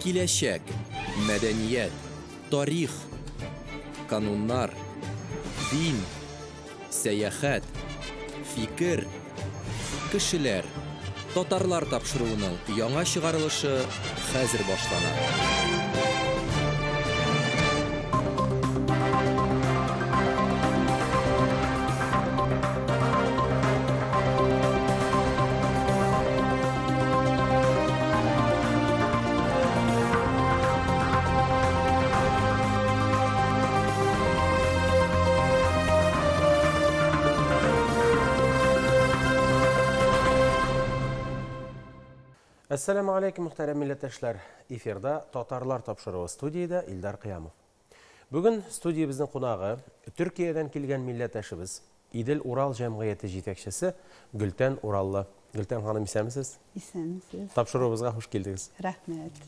Киләчәк, мәдәният, тарих, кануннар, дин, сәяхәт, фикер, кешеләр, татарлар тапшыруының яңа чыгарылышы хәзер башлана. Әссәламү алейкум, мөхтәрәм милләттәшләр! Эфирда Татарлар тапшыруы, студиядә Илдар Кыямов. Бүген студиябезнең кунагы Төркиядән килгән милләттәшебез, Идел-Урал җәмгыяте җитәкчесе Гөлтән Ураллы. Гөлтән ханым, исәнмесез? Исәнмесез. Тапшыруыбызга хуш килдегез. Рәхмәт.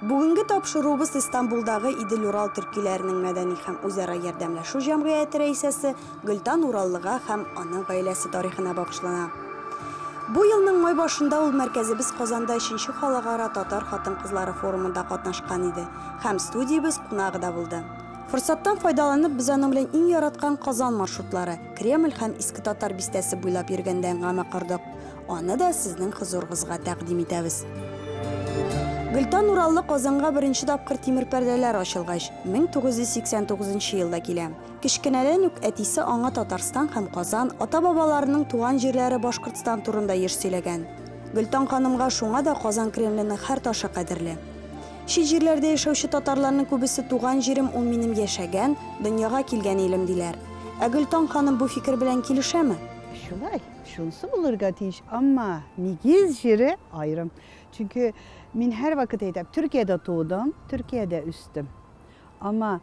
Бүгенге тапшыруыбыз Истанбулдагы Идел-Урал төркиләренең мәдәни һәм үзара ярдәмләшү җәмгыяте рәисәсе Гөлтан Ураллыга һәм аның гаиләсе тарихына багышлана. Бу елның май башында ул мәркәзебез Казанда өченче халыкара татар хатын-кызлары форумында катнашкан иде һәм студиябез кунагы да булды. Форсаттан файдаланып, без аның белән иң яраткан Казан маршрутлары, Кремль һәм Иске Татар бистәсе буйлап йөргәндә әңгәмә кордык. Аны да сезнең хозурыгызга тәкъдим итәбез. Гөлтан Ураллы Казанга беренче тапкыр тимер пәрдәләр ачылгач, 1989 елда килә. Кечкенәдән үк әтисе аңа Татарстан һәм Казан, ата-бабаларының туган җирләре Башкортстан турында еш сөйләгән. Гөлтан ханымга шуңа да Казан Кремленең һәр ташы кадерле. Чит җирләрдә яшәүче татарларның күбесе туган җирем ул минем яшәгән, дөньяга килгән илем диләр. Ә Гөлтан ханым бу фикер белән килешәме? Шулай, шунысы булырга тиеш, әмма нигез җире аерым. Чөнки мин һәрвакыт әйтәм, Төркиядә тудым, Төркиядә үстем. Әмма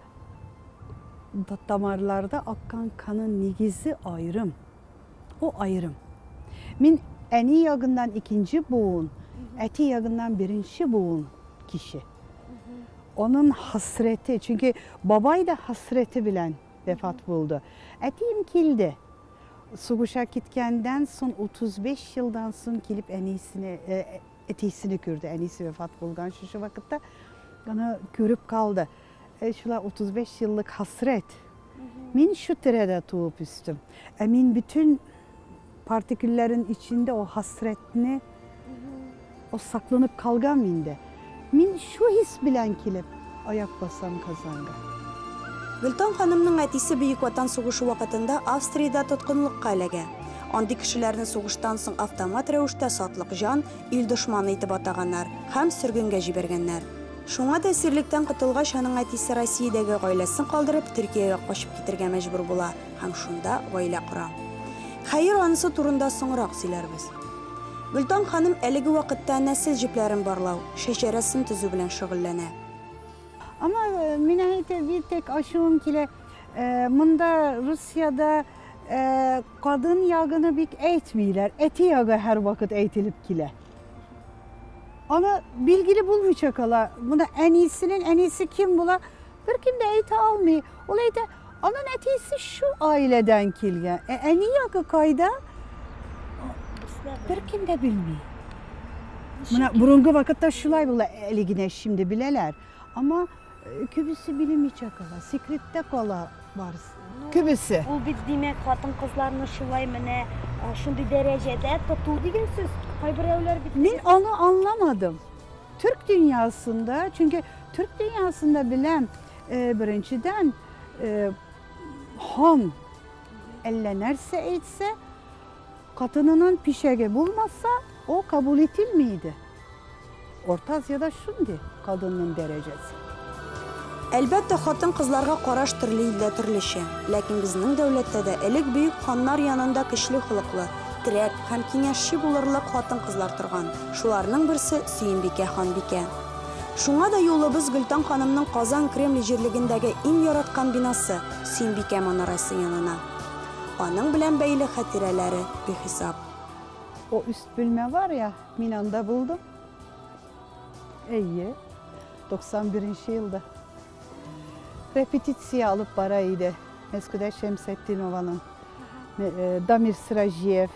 тамырларда аккан канның нигезе аерым. О аерым. Мин әни ягыннан икенче буын, әти ягыннан беренче буын кеше. Оның hasreti, чөнки бабай да hasreti белән вефат булды. Әтием килде. Сугышка киткәндән соң 35 елдан соң килеп әнисене, әтисене күрде. Әнисе вефат булган шушы вакытта аны күреп калды. Шулай 35 еллык hasret. Мин шу тирәдә туып үстем. Ә мин бөтен partiküllerin içinde o hasretni, o saklanıp kalgan minde. Мин шу хис белән килеп аяк басам Казанга. Гөлтан ханымның әтисе Бөек Ватан сугышы вакытында Австриядә тоткынлыкка эләгә. Андый кешеләрне сугыштан соң автомат рәвештә сатлык җан, ил дошманы итеп атаганнар һәм сөргенгә җибәргәннәр. Шуңа да әсирлектән котылгач, аның әтисе Россиядәге гаиләсен калдырып, Төркиягә качып китергә мәҗбүр була һәм шунда гаилә кора. Хәер, анысы турында соңрак сөйләрбез. Гөлтан ханым әлеге вакытта нәсел җепләрен барлау, шәҗәрәсен төзү белән шөгыльләнә. Ама мин әйтә бер тек ачуым килә. Монда Русиядә кадын ягыны бик әйтмиләр. Әти ягы һәр вакыт әйтелеп килә. Аны билгеле булмыйча кала. Моны әнисенең әнисе кем була? Бер кем дә әйтә алмый. Ул әйтә, аның әтисе шу аиләдән килгән. Ә әни ягы кайда? Бер кем дә белми. Менә борынгы вакытта шулай була, әле генә шимди беләләр. Ама күбесе белмичә кала, секретта кала барысы. Күбесе. Ул бит димәк хатын-кызларны шулай менә шундый дәрәҗәдә тоту дигән сүз. Кайберәүләр бит Мин аны аңламадым. Türk dünyasında, çünkü Türk dünyasında bilem, birinciden han әллә нәрсә әйтсә, katınının pişegi bulmasa o kabul etilmeydi. Orta Asya'da şundi kadının derecesi. Әлбәттә, хатын-кызларга караш төрле илдә төрлечә. Ләкин безнең дәүләттә дә элек бөек ханнар янында көчле холыклы, терәк һәм киңәшче булырлык хатын-кызлар торган. Шуларның берсе Сөембикә ханбикә. Шуңа да юлыбыз Гөлтан ханымның Казан Кремль җирлегендәге иң яраткан бинасы Сөембикә манарасы янына. Аның белән бәйле хатирәләре бихисап. O üst bölme var ya, min anda buldum. İyi. 91. yılda. Repetitsiya alıp bara idi. Meskude Şemsettinova'nın, Damir Sırajiyev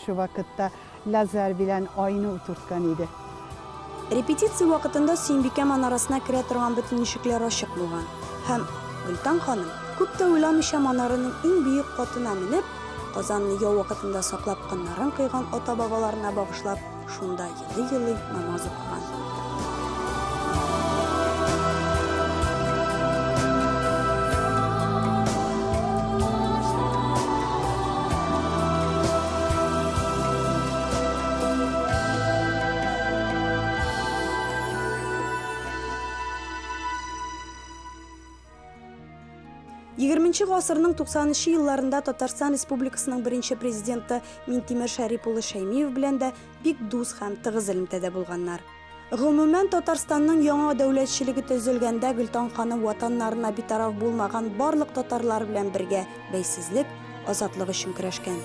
şu vakitte lazer bilen ayını oturtkan idi. Репетиция вакытында Сөембикә манарасына керә торган бөтен ишекләр ачык булган. Һәм Гөлтан ханым, күп тә уйламыйча манараның иң биек катына менеп, Казанны яу вакытында саклап каннарын койган ата-бабаларына багышлап, шунда елый-елый намаз укыган. Егерменче гасырның туксанынчы елларында Татарстан Республикасының беренче президенты Минтимер Шәрип улы Шәймиев белән дә бик дус һәм тыгыз элемтәдә булганнар. Гомумән, Татарстанның яңа дәүләтчелеге төзелгәндә Гөлтан ханым ватаннарына битараф булмаган барлык татарлар белән бергә бәйсезлек, азатлык өчен көрәшкән.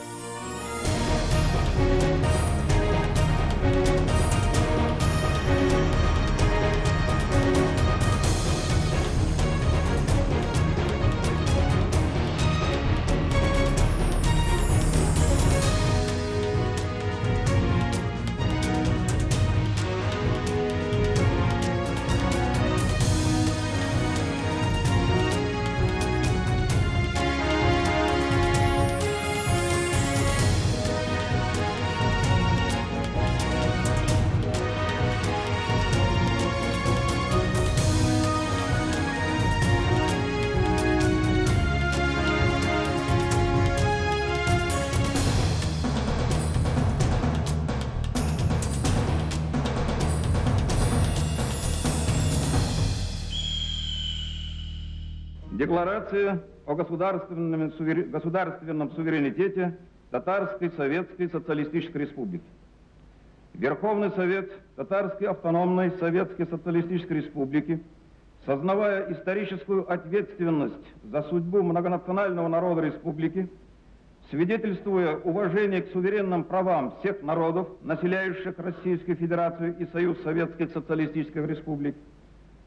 Декларация о государственном, государственном суверенитете Татарской Советской Социалистической Республики. Верховный Совет Татарской Автономной Советской Социалистической Республики, сознавая историческую ответственность за судьбу многонационального народа республики, свидетельствуя уважение к суверенным правам всех народов, населяющих Российскую Федерацию и Союз Советских Социалистических Республик,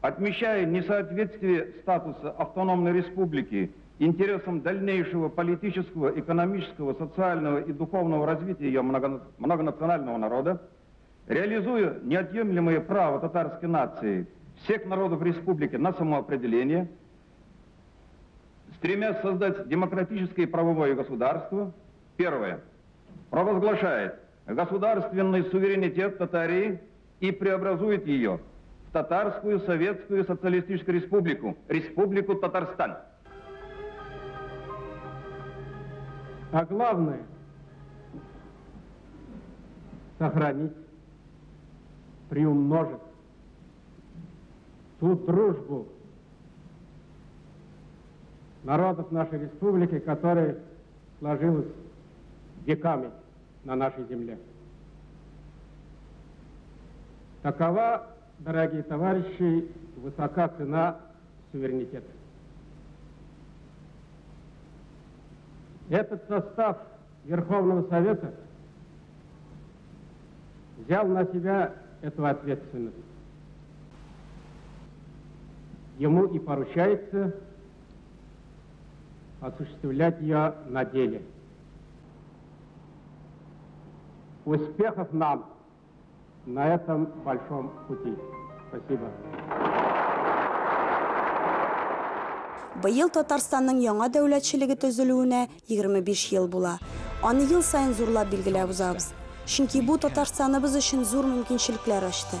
отмечая несоответствие статуса автономной республики интересам дальнейшего политического, экономического, социального и духовного развития ее многонационального народа, реализуя неотъемлемое право татарской нации всех народов республики на самоопределение, стремясь создать демократическое и правовое государство, первое, провозглашает государственный суверенитет Татарии и преобразует ее в Татарскую Советскую Социалистическую Республику, Республику Татарстан. А главное – сохранить, приумножить ту дружбу народов нашей республики, которая сложилась веками на нашей земле. Такова, дорогие товарищи, высока цена суверенитета. Этот состав Верховного Совета взял на себя эту ответственность. Ему и поручается осуществлять ее на деле. Успехов нам на этом большом пути. Спасибо. Быел Татарстанның яңа дәүләтчелеге төзелүенә 25 ел була. Аны ел саен зурлап билгеләп узабыз. Чөнки бу Татарстаныбыз өчен зур мөмкинчелекләр ачты.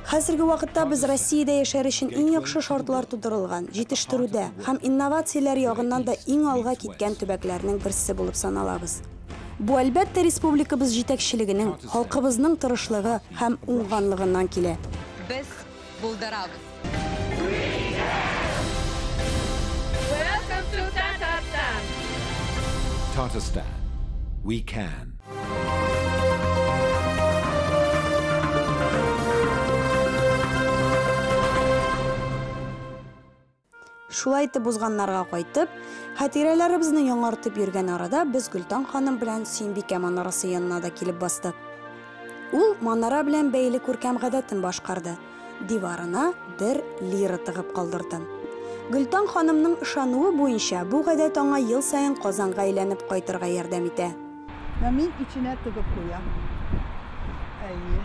Хәзерге вакытта без Россиядә яшәр өчен иң яхшы шартлар тудырылган, җитештерүдә һәм инновацияләр ягыннан да иң алга киткән төбәкләрнең берсе булып саналабыз. Бу, әлбәттә, республикабыз җитәкчелегенең, халкыбызның тырышлыгы һәм уңганлыгыннан килә. Без булдырабыз! Welcome to Tatarstan! Tatarstan. We can. Шулай итеп узганнарга кайтып, хатирәләребезне яңартып йөргән арада без Гөлтан ханым белән Сөембикә манарасы янына да килеп бастык. Ул манара белән бәйле күркәм гадәтен башкарды. Диварына бер лира тыгып калдырды. Гөлтан ханымның ышануы буенча, бу гадәт аңа ел саен Казанга әйләнеп кайтырга ярдәм итә. Менә мин эченә тыгып куям. Әйе.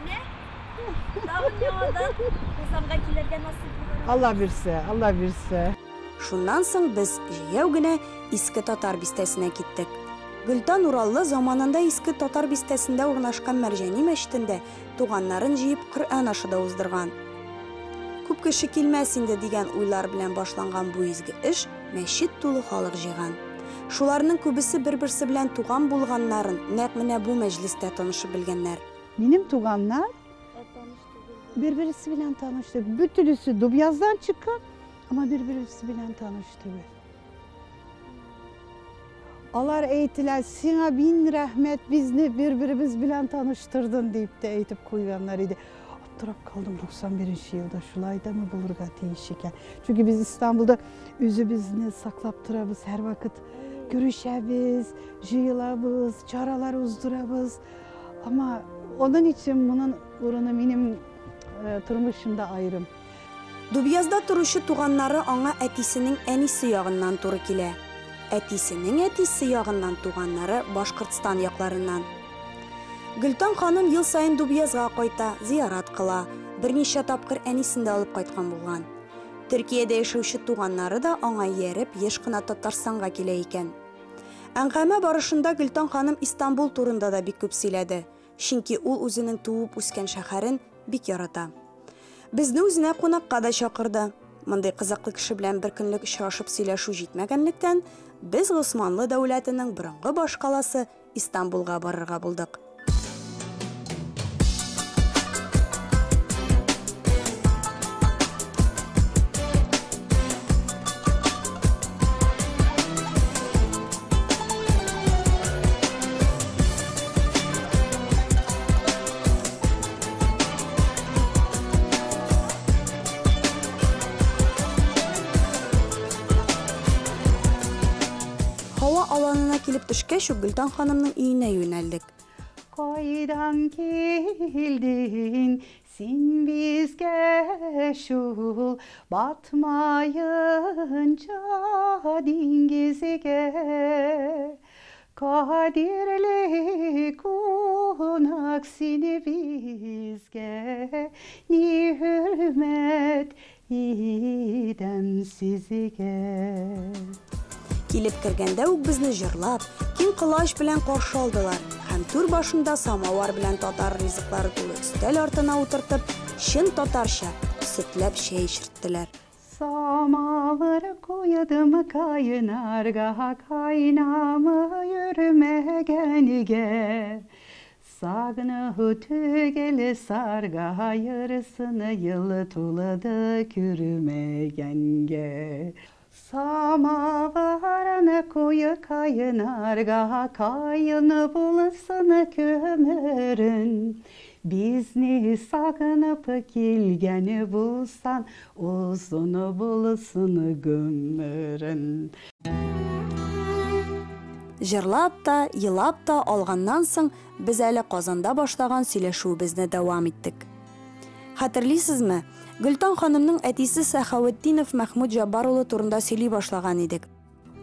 Менә Тагын яңадан Казанга килергә насыйп булыр. Алла бирсә, Алла бирсә. Шуннан соң без җәяү генә Иске Татар бистәсенә киттек. Гөлтан Ураллы заманында Иске Татар бистәсендә урнашкан Мәрҗани мәчетендә туганнарын җыеп Коръән ашы да уздырган. Күп кеше килмәс инде дигән уйлар белән башланган бу изге эш мәчет тулы халык җыйган. Шуларның күбесе бер-берсе белән туган булганнарын нәкъ менә бу мәҗлестә танышып белгәннәр. Минем туганнар бер-берсе белән таныш түгел. Бөтенесе Дубъяздан чыккан, әмма бер-берсе белән таныш түгел. Алар әйттеләр, сиңа мин рәхмәт, безне бер-беребез белән таныштырдың дип тә әйтеп куйганнар иде. Аптырап калдым, 91 елда шулай дамы булырга тиеш икән. Чөнки без Истанбулда үзебезне саклап торабыз, һәрвакыт күрешәбез, җыелабыз, чаралар уздырабыз. Әмма оның өчен моның урыны минем тормышымда аерым. Дубъязда торучы туганнары аңа әтисенең әнисе ягыннан туры килә. Әтисенең әтисе ягыннан туганнары Башкортстан якларыннан. Гөлтан ханым ел саен Дубъязга кайта, зиярат кыла. Берничә тапкыр әнисен дә алып кайткан булган. Төркиядә яшәүче туганнары да аңа ияреп еш кына Татарстанга килә икән. Әңгәмә барышында Гөлтан ханым Истанбул турында да бик күп сөйләде. Чөнки ул үзенең туып үскән шәһәрен бик ярата. Безне үзенә кунакка да чакырды. Мондый кызыклы кеше белән бер көнлек очрашып сөйләшү җитмәгәнлектән, без Госманлы дәүләтенең борынгы башкаласы Истанбулга барырга булдык. Һава аланына килеп төшкәч үк Гөлтан ханымның өенә юнәлдек. Кайдан килдең син безгә шул батмаенча диңгезгә? Кадерле кунак син безгә, ни хөрмәт итәм сезгә. Килеп кергәндә үк безне җырлап, киң колач белән каршы алдылар һәм түр башында самавар белән татар ризыклары тулы өстәл артына утыртып, чын татарча сөтләп чәй эчерттеләр. Samavır koydum kaynarga, kaynamı yürümegenge. Сагны түгел саргайырсын ел тулды күрмәгәнгә. Самаварны куй кайнарга, каен булсын күмерен. Безне сагынып килгән булсан, озын булсын гомерең. Җырлап та, елап та алганнан соң без әле Казанда башлаган сөйләшүебезне дәвам иттек. Хәтерлисезме? Гөлтан ханымның әтисе Сәхәветдинов Мәхмүт Җаббар улы турында сөйли башлаган идек.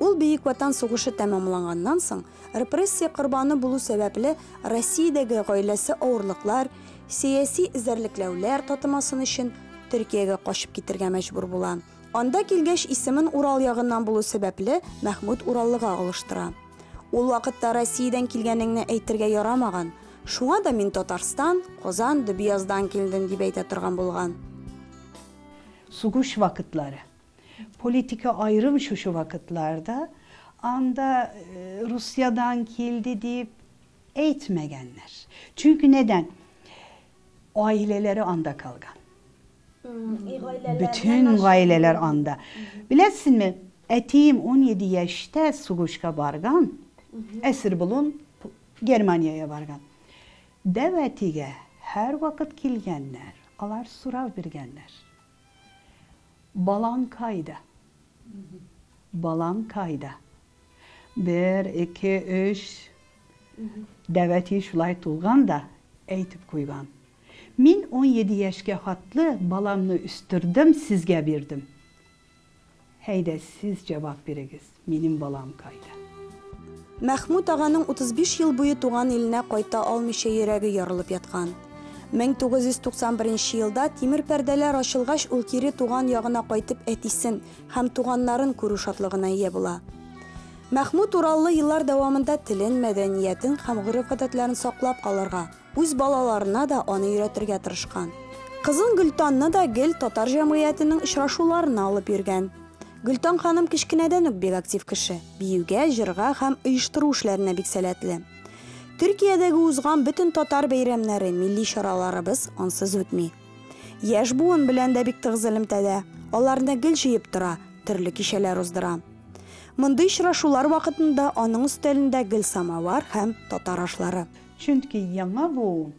Ул Бөек Ватан сугышы тәмамланганнан соң репрессия корбаны булу сәбәпле Россиядәге гаиләсе авырлыклар, сәяси эзәрлекләүләр татымасын өчен Төркиягә качып китергә мәҗбүр була. Анда килгәч исемен Урал ягыннан булу сәбәпле Мәхмүт Ураллыга алыштыра. Ул вакытта Россиядән килгәнеңне әйтергә ярамаган. Шуңа да мин Татарстан, Казан, Дөбъяздан килдем дип әйтә торган булган. Сугыш вакытлары. Politika ayrım şu vakıtlarda anda Rusya'dan kildi deyip eğitmegenler. Çünkü neden? Aileleri anda kalgan. Bütün aileler anda. Bilesin mi? Etiyim 17 yaşta Suguşka bargan, esir bulun Germanya'ya bargan. Devetiге her vakit kilgenler, alar surav birgenler. Balam kayda. Balam kayda. 1, 2, 3. Deveti şulay tulgan da eğitip kuygan. Min 17 yaşka hatlı balamны üstürdüm, sizge birdim. Heyde siz cevap birigiz. Minim balam kayda. Мәхмүт аганың 35 ел буе туган иленә кайта алмыйча йөрәге ярылып яткан. 1991 елда тимер пәрдәләр ачылгач, ул кире туган ягына кайтып әтисен һәм туганнарын күрү шатлыгына ия була. Мәхмүт Ураллы еллар дәвамында телен, мәдәниятен һәм гореф-гадәтләрен саклап калырга, үз балаларына да аны өйрәтергә тырышкан. Кызын Гөлтанны да гел татар җәмгыятенең очрашуларына алып йөргән. Гөлтан ханым кечкенәдән үк бик актив кеше, биюгә, җырга һәм оештыру эшләренә бик сәләтле. Төркиядәге узган бөтен татар бәйрәмнәре, милли чараларыбыз ансыз үтми. Яшь буын белән дә бик тыгыз элемтәдә, аларны гел җыеп тора, төрле кичәләр уздыра. Мондый очрашулар вакытында аның өстәлендә гел самовар һәм татар ашлары. Чөнки яңа буын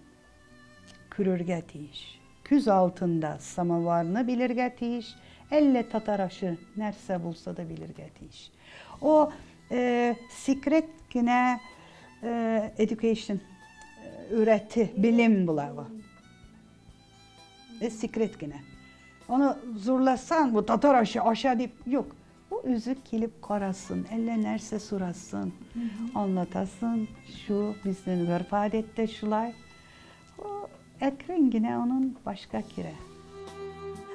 күрергә тиеш. Күз алдында самоварны белергә тиеш, әллә татар ашы нәрсә булса да белергә тиеш. О секрет кенә education өйрәтү, белем була бу. Секрет кенә. Аны зурласаң, бу татар ашы аша дип, юк. Ул үзе килеп карасын, әллә нәрсә сорасын, аңлатасын, шу безнең гореф-гадәттә шулай. О, әкрен генә аның башка керә.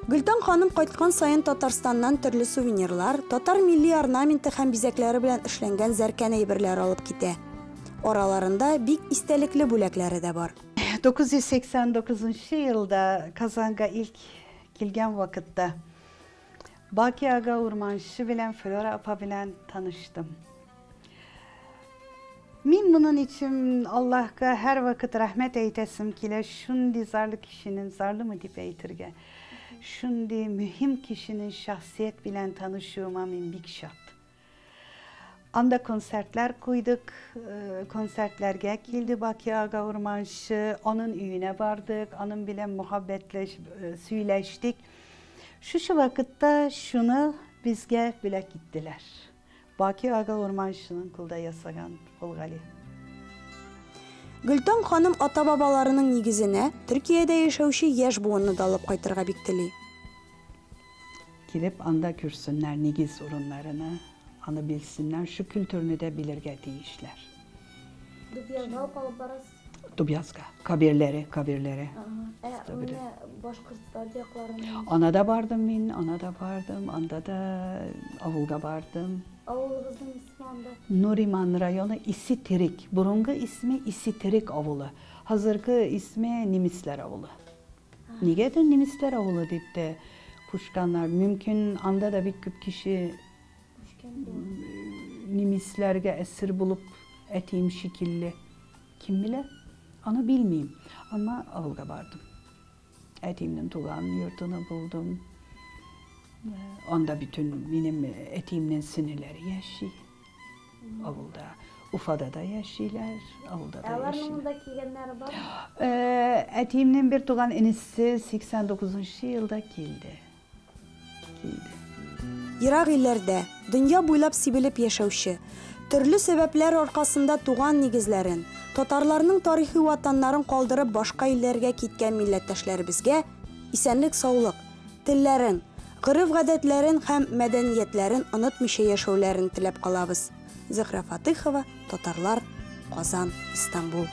Гөлтан ханым кайткан саен Татарстаннан төрле сувенирлар, татар милли орнаменты һәм бизәкләре белән эшләнгән зәркән әйберләр алып китә. Араларында бик истәлекле бүләкләре дә бар. 989 елда Казанга ilk килгән вакытта Баки ага Урманчы белән Флора апа белән таныштым. Мин моның өчен Аллаһка һәр вакыт рәхмәт әйтәсем килә, шундый зарлы кешенең, зарлымы дип әйтергә, шундый мөһим кешенең шәхсият белән танышуыма мин бик шат. Анда концертлар куйдык, концертларга килде Баки ага Урманчы, аның өенә бардык, аның белән мөхәббәтләш, сөйләштек. Шушы вакытта шуны безгә бүләк иттеләр. Баки ага Урманчының кулда ясаган Колгали. Гөлтан ханым ата-бабаларының нигезенә Төркиядә яшәүче яшь буынны да алып кайтырга бик тели. Килеп анда күрсеннәр нигез урыннарына, аны белсеннәр, шу культурны да белергә тиешләр. Дубьязга ук алып барасыз? Дубьязга, каберләре, каберләре. Менә Башкортстан якларына. Ана да бардым мин, ана да бардым, анда да авылга бардым. Авылыгызның исеме анда? Нуриман районы Иситерек. Борынгы исме Иситерек авылы. Хәзерге исме Немецләр авылы. Нигәдер Немецләр авылы дип тә кушканнар. Мөмкин анда да бик күп кеше немецләргә әсир булып әтием шикелле. Кем белә? Аны белмим. Әмма авылга бардым. Әтиемнең туган йортыны булдым. Анда бөтен минем әтиемнең сеңелләре яши. Авылда. Уфада да яшиләр, авылда да Аларның яшиләр. монда килгәннәре бар? Әтиемнең бер туган энесе 89 елда килде. Килде. Ерак илләрдә, дөнья буйлап сибелеп яшәүче, төрле сәбәпләр аркасында туган нигезләрен, татарларның тарихи ватаннарын калдырып башка илләргә киткән милләттәшләребезгә исәнлек-саулык, телләрен, гореф-гадәтләрен һәм мәдәниятләрен онытмыйча яшәүләрен теләп калабыз. Зөһрә Фатыхова, Татарлар, Казан, Истанбул.